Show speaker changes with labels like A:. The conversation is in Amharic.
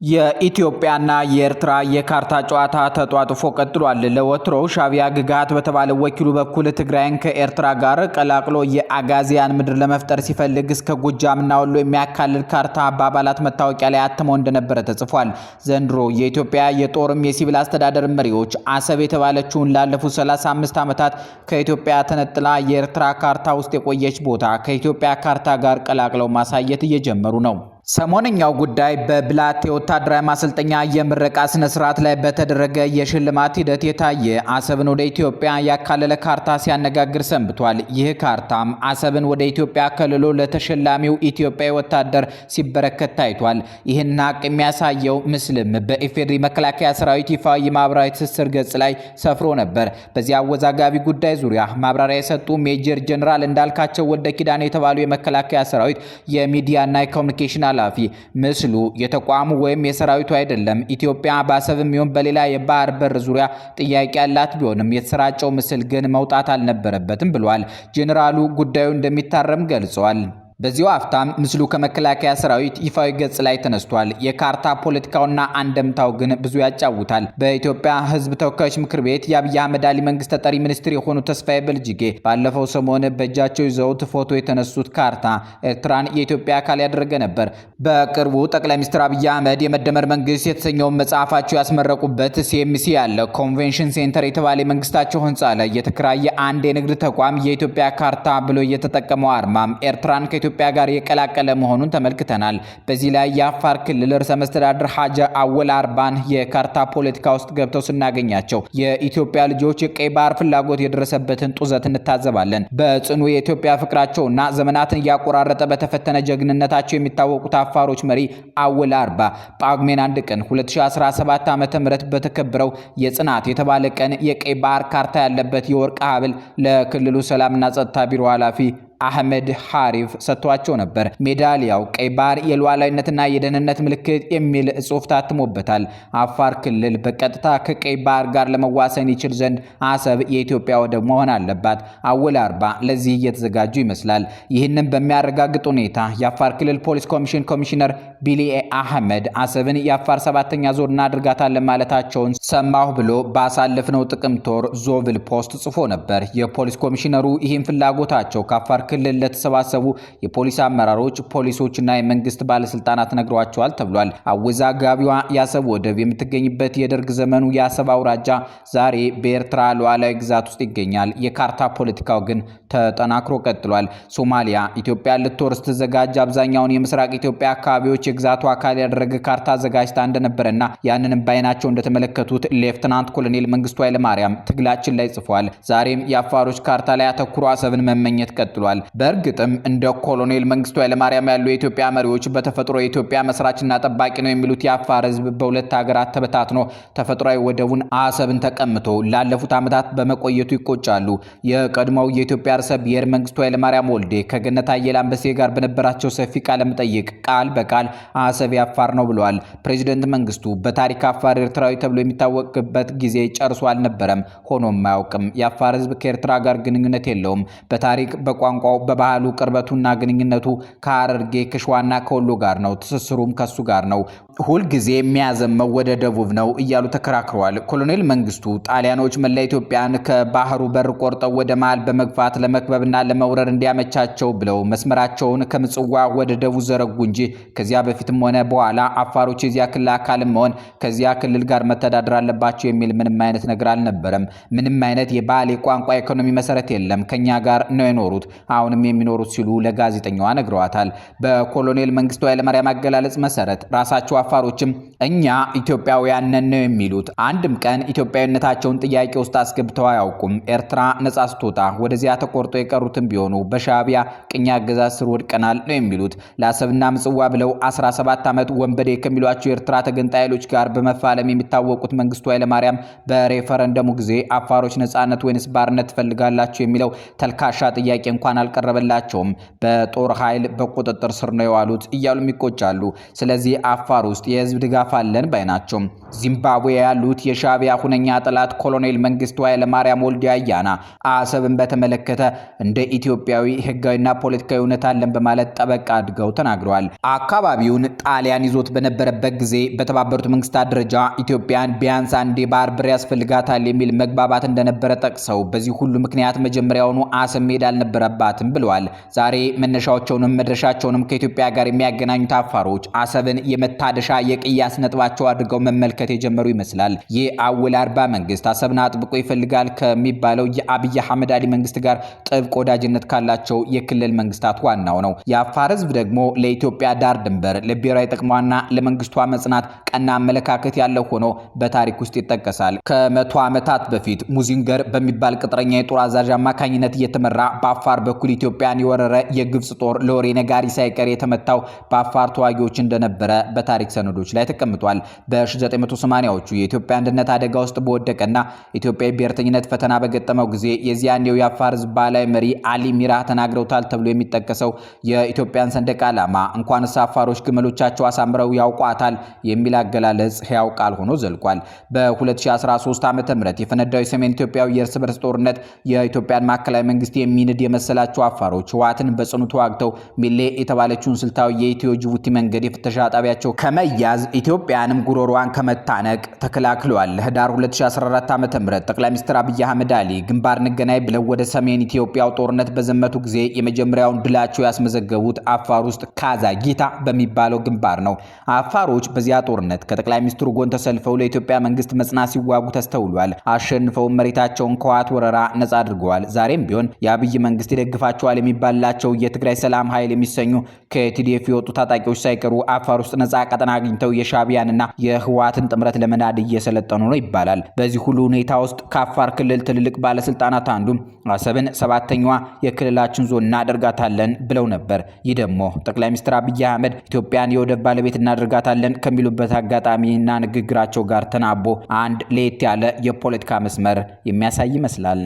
A: የኢትዮጵያና የኤርትራ የካርታ ጨዋታ ተጧጡፎ ቀጥሏል። ለወትሮው ሻዕቢያ ግጋት በተባለ ወኪሉ በኩል ትግራይን ከኤርትራ ጋር ቀላቅሎ የአጋዚያን ምድር ለመፍጠር ሲፈልግ እስከ ጎጃምና ወሎ የሚያካልል ካርታ በአባላት መታወቂያ ላይ አትመው እንደነበረ ተጽፏል። ዘንድሮ የኢትዮጵያ የጦርም የሲቪል አስተዳደር መሪዎች አሰብ የተባለችውን ላለፉት 35 ዓመታት ከኢትዮጵያ ተነጥላ የኤርትራ ካርታ ውስጥ የቆየች ቦታ ከኢትዮጵያ ካርታ ጋር ቀላቅለው ማሳየት እየጀመሩ ነው። ሰሞነኛው ጉዳይ በብላቴ ወታደራዊ ማሰልጠኛ የምረቃ ስነ ስርዓት ላይ በተደረገ የሽልማት ሂደት የታየ አሰብን ወደ ኢትዮጵያ ያካለለ ካርታ ሲያነጋግር ሰንብቷል። ይህ ካርታም አሰብን ወደ ኢትዮጵያ ከልሎ ለተሸላሚው ኢትዮጵያዊ ወታደር ሲበረከት ታይቷል። ይህን ሀቅ የሚያሳየው ምስልም በኢፌዴሪ መከላከያ ሰራዊት ይፋ የማህበራዊ ትስስር ገጽ ላይ ሰፍሮ ነበር። በዚህ አወዛጋቢ ጉዳይ ዙሪያ ማብራሪያ የሰጡ ሜጀር ጀነራል እንዳልካቸው ወልደ ኪዳን የተባሉ የመከላከያ ሰራዊት የሚዲያና የኮሚኒኬሽን ኃላፊ ምስሉ የተቋሙ ወይም የሰራዊቱ አይደለም፣ ኢትዮጵያ በአሰብም ይሁን በሌላ የባህር በር ዙሪያ ጥያቄ ያላት ቢሆንም የተሰራጨው ምስል ግን መውጣት አልነበረበትም ብሏል። ጄኔራሉ ጉዳዩ እንደሚታረም ገልጸዋል። በዚሁ አፍታም ምስሉ ከመከላከያ ሰራዊት ይፋዊ ገጽ ላይ ተነስቷል። የካርታ ፖለቲካውና አንደምታው ግን ብዙ ያጫውታል። በኢትዮጵያ ሕዝብ ተወካዮች ምክር ቤት የአብይ አህመድ አሊ መንግስት ተጠሪ ሚኒስትር የሆኑ ተስፋዬ በልጅጌ ባለፈው ሰሞን በእጃቸው ይዘውት ፎቶ የተነሱት ካርታ ኤርትራን የኢትዮጵያ አካል ያደረገ ነበር። በቅርቡ ጠቅላይ ሚኒስትር አብይ አህመድ የመደመር መንግስት የተሰኘውን መጽሐፋቸው ያስመረቁበት ሲኤምሲ ያለ ኮንቬንሽን ሴንተር የተባለ የመንግስታቸው ህንፃ ላይ የተከራየ አንድ የንግድ ተቋም የኢትዮጵያ ካርታ ብሎ የተጠቀመው አርማም ኤርትራን ከኢትዮጵያ ጋር የቀላቀለ መሆኑን ተመልክተናል። በዚህ ላይ የአፋር ክልል ርዕሰ መስተዳድር ሀጂ አወል አርባን የካርታ ፖለቲካ ውስጥ ገብተው ስናገኛቸው የኢትዮጵያ ልጆች የቀይ ባህር ፍላጎት የደረሰበትን ጡዘት እንታዘባለን። በጽኑ የኢትዮጵያ ፍቅራቸውና ዘመናትን እያቆራረጠ በተፈተነ ጀግንነታቸው የሚታወቁት አፋሮች መሪ አወል አርባ ጳጉሜን 1 ቀን 2017 ዓ.ም በተከበረው የጽናት የተባለ ቀን የቀይ ባህር ካርታ ያለበት የወርቅ ሀብል ለክልሉ ሰላምና ጸጥታ ቢሮ ኃላፊ አህመድ ሐሪፍ ሰጥቷቸው ነበር። ሜዳሊያው ቀይ ባህር የሉዓላዊነትና የደህንነት ምልክት የሚል ጽሑፍ ታትሞበታል። አፋር ክልል በቀጥታ ከቀይ ባህር ጋር ለመዋሰን ይችል ዘንድ አሰብ የኢትዮጵያ ወደብ መሆን አለባት። አወል አርባ ለዚህ እየተዘጋጁ ይመስላል። ይህንን በሚያረጋግጥ ሁኔታ የአፋር ክልል ፖሊስ ኮሚሽን ኮሚሽነር ቢሊ አህመድ አሰብን የአፋር 7ኛ ዞን እናድርጋታለን ማለታቸውን ሰማሁ ብሎ ባሳለፍነው ጥቅምት ወር ዞብል ፖስት ጽፎ ነበር። የፖሊስ ኮሚሽነሩ ይህን ፍላጎታቸው ከአፋር ክልል ለተሰባሰቡ የፖሊስ አመራሮች፣ ፖሊሶችና የመንግስት ባለስልጣናት ነግሯቸዋል ተብሏል። አወዛጋቢዋ የአሰብ ወደብ የምትገኝበት የደርግ ዘመኑ የአሰብ አውራጃ ዛሬ በኤርትራ ሉዓላዊ ግዛት ውስጥ ይገኛል። የካርታ ፖለቲካው ግን ተጠናክሮ ቀጥሏል። ሶማሊያ ኢትዮጵያ ልትወር ስትዘጋጅ አብዛኛውን የምስራቅ ኢትዮጵያ አካባቢዎች የግዛቱ አካል ያደረገ ካርታ አዘጋጅታ እንደነበረና ያንንም ባይናቸው እንደተመለከቱት ሌፍትናንት ኮሎኔል መንግስቱ ኃይለማርያም ትግላችን ላይ ጽፏል። ዛሬም የአፋሮች ካርታ ላይ አተኩሮ አሰብን መመኘት ቀጥሏል። በእርግጥም እንደ ኮሎኔል መንግስቱ ኃይለማርያም ያሉ የኢትዮጵያ መሪዎች በተፈጥሮ የኢትዮጵያ መስራችና ጠባቂ ነው የሚሉት የአፋር ሕዝብ በሁለት ሀገራት ተበታትኖ ተፈጥሯዊ ወደቡን አሰብን ተቀምቶ ላለፉት ዓመታት በመቆየቱ ይቆጫሉ። የቀድሞው የኢትዮጵያ ርዕሰ ብሔር መንግስቱ ኃይለማርያም ወልዴ ከገነት አየለ አንበሴ ጋር በነበራቸው ሰፊ ቃለ መጠይቅ ቃል በቃል አሰብ የአፋር ነው ብለዋል። ፕሬዚደንት መንግስቱ በታሪክ አፋር ኤርትራዊ ተብሎ የሚታወቅበት ጊዜ ጨርሶ አልነበረም፣ ሆኖም አያውቅም። የአፋር ሕዝብ ከኤርትራ ጋር ግንኙነት የለውም። በታሪክ በቋንቋው በባህሉ ቅርበቱና ግንኙነቱ ከሐረርጌ ከሸዋና ከወሎ ጋር ነው። ትስስሩም ከሱ ጋር ነው። ሁልጊዜ የሚያዘመው ወደ ደቡብ ነው እያሉ ተከራክረዋል። ኮሎኔል መንግስቱ ጣሊያኖች መላ ኢትዮጵያን ከባህሩ በር ቆርጠው ወደ መሃል በመግፋት ለመክበብና ለመውረር እንዲያመቻቸው ብለው መስመራቸውን ከምጽዋ ወደ ደቡብ ዘረጉ እንጂ ከዚያ በፊትም ሆነ በኋላ አፋሮች የዚያ ክልል አካልም መሆን ከዚያ ክልል ጋር መተዳደር አለባቸው የሚል ምንም አይነት ነገር አልነበረም። ምንም አይነት የባህል፣ የቋንቋ፣ የኢኮኖሚ መሰረት የለም። ከኛ ጋር ነው የኖሩት አሁንም የሚኖሩት ሲሉ ለጋዜጠኛዋ ነግረዋታል። በኮሎኔል መንግስቱ ኃይለማርያም አገላለጽ መሰረት ራሳቸው አፋሮችም እኛ ኢትዮጵያውያን ነን ነው የሚሉት። አንድም ቀን ኢትዮጵያዊነታቸውን ጥያቄ ውስጥ አስገብተው አያውቁም። ኤርትራ ነጻ ስትወጣ ወደዚያ ተቆርጦ የቀሩትም ቢሆኑ በሻዕቢያ ቅኝ አገዛዝ ስር ወድቀናል ነው የሚሉት። ለአሰብና ምጽዋ ብለው 17 ዓመት ወንበዴ ከሚሏቸው የኤርትራ ተገንጣይ ኃይሎች ጋር በመፋለም የሚታወቁት መንግስቱ ኃይለማርያም በሬፈረንደሙ ጊዜ አፋሮች ነጻነት ወይንስ ባርነት ትፈልጋላችሁ የሚለው ተልካሻ ጥያቄ እንኳን አልቀረበላቸውም። በጦር ኃይል በቁጥጥር ስር ነው የዋሉት እያሉም ይቆጫሉ። ስለዚህ አፋር ውስጥ የህዝብ ድጋፍ ድጋፍ አለን ባይ ናቸው። ዚምባብዌ ያሉት የሻዕቢያ ሁነኛ ጠላት ኮሎኔል መንግስቱ ኃይለማርያም ወልደ አያና አሰብን በተመለከተ እንደ ኢትዮጵያዊ ህጋዊና ፖለቲካዊ እውነት አለን በማለት ጠበቅ አድርገው ተናግረዋል። አካባቢውን ጣሊያን ይዞት በነበረበት ጊዜ በተባበሩት መንግስታት ደረጃ ኢትዮጵያን ቢያንስ አንዴ ባህር በር ያስፈልጋታል የሚል መግባባት እንደነበረ ጠቅሰው በዚህ ሁሉ ምክንያት መጀመሪያውኑ አሰብ መሄድ አልነበረባትም ብለዋል። ዛሬ መነሻቸውንም መድረሻቸውንም ከኢትዮጵያ ጋር የሚያገናኙት አፋሮች አሰብን የመታደሻ የቅያስ ነጥባቸው አድርገው መመልከት የጀመሩ ይመስላል። የአወል አርባ መንግስት አሰብን አጥብቆ ይፈልጋል ከሚባለው የአብይ አህመድ አሊ መንግስት ጋር ጥብቅ ወዳጅነት ካላቸው የክልል መንግስታት ዋናው ነው። የአፋር ህዝብ ደግሞ ለኢትዮጵያ ዳር ድንበር፣ ለብሔራዊ ጥቅሟና ለመንግስቷ መጽናት ቀና አመለካከት ያለው ሆኖ በታሪክ ውስጥ ይጠቀሳል። ከ100 ዓመታት በፊት ሙዚንገር በሚባል ቅጥረኛ የጦር አዛዥ አማካኝነት እየተመራ በአፋር በኩል ኢትዮጵያን የወረረ የግብጽ ጦር ለወሬ ነጋሪ ሳይቀር የተመታው በአፋር ተዋጊዎች እንደነበረ በታሪክ ሰነዶች ላይ ተቀምጧል። በ1980ዎቹ የኢትዮጵያ አንድነት አደጋ ውስጥ በወደቀና ኢትዮጵያ ብሔርተኝነት ፈተና በገጠመው ጊዜ የዚያኔው የአፋር ህዝብ ባህላዊ መሪ አሊ ሚራህ ተናግረውታል ተብሎ የሚጠቀሰው የኢትዮጵያን ሰንደቅ ዓላማ እንኳንስ አፋሮች ግመሎቻቸው አሳምረው ያውቋታል የሚል አገላለጽ ሕያው ቃል ሆኖ ዘልቋል። በ2013 ዓ.ም የፈነዳው የሰሜን ኢትዮጵያው የእርስ በርስ ጦርነት የኢትዮጵያን ማዕከላዊ መንግስት የሚንድ የመሰላቸው አፋሮች ህወሓትን በጽኑ ተዋግተው ሚሌ የተባለችውን ስልታዊ የኢትዮ ጅቡቲ መንገድ የፍተሻ ጣቢያቸው ከመያዝ ኢትዮጵያንም ጉሮሯን ከመታነቅ ተከላክለዋል። ህዳር 2014 ዓ.ም ጠቅላይ ሚኒስትር አብይ አህመድ አሊ ግንባር እንገናኝ ብለው ወደ ሰሜን ኢትዮጵያው ጦርነት በዘመቱ ጊዜ የመጀመሪያውን ድላቸው ያስመዘገቡት አፋር ውስጥ ካዛጊታ በሚባለው ግንባር ነው። አፋሮች በዚያ ጦርነት ከጠቅላይ ሚኒስትሩ ጎን ተሰልፈው ለኢትዮጵያ መንግስት መጽናት ሲዋጉ ተስተውሏል። አሸንፈው መሬታቸውን ከህወሓት ወረራ ነጻ አድርገዋል። ዛሬም ቢሆን የአብይ መንግስት ይደግፋቸዋል የሚባልላቸው የትግራይ ሰላም ኃይል የሚሰኙ ከቲዲኤፍ የወጡ ታጣቂዎች ሳይቀሩ አፋር ውስጥ ነጻ ቀጠና አግኝተው የሻዕቢያንና የህወሓትን ጥምረት ለመናድ እየሰለጠኑ ነው ይባላል። በዚህ ሁሉ ሁኔታ ውስጥ ከአፋር ክልል ትልልቅ ባለስልጣናት አንዱ አሰብን ሰባተኛዋ የክልላችን ዞን እናደርጋታለን ብለው ነበር። ይህ ደግሞ ጠቅላይ ሚኒስትር አብይ አህመድ ኢትዮጵያን የወደብ ባለቤት እናደርጋታለን ከሚሉበት አጋጣሚና ንግግራቸው ጋር ተናቦ አንድ ለየት ያለ የፖለቲካ መስመር የሚያሳይ ይመስላል።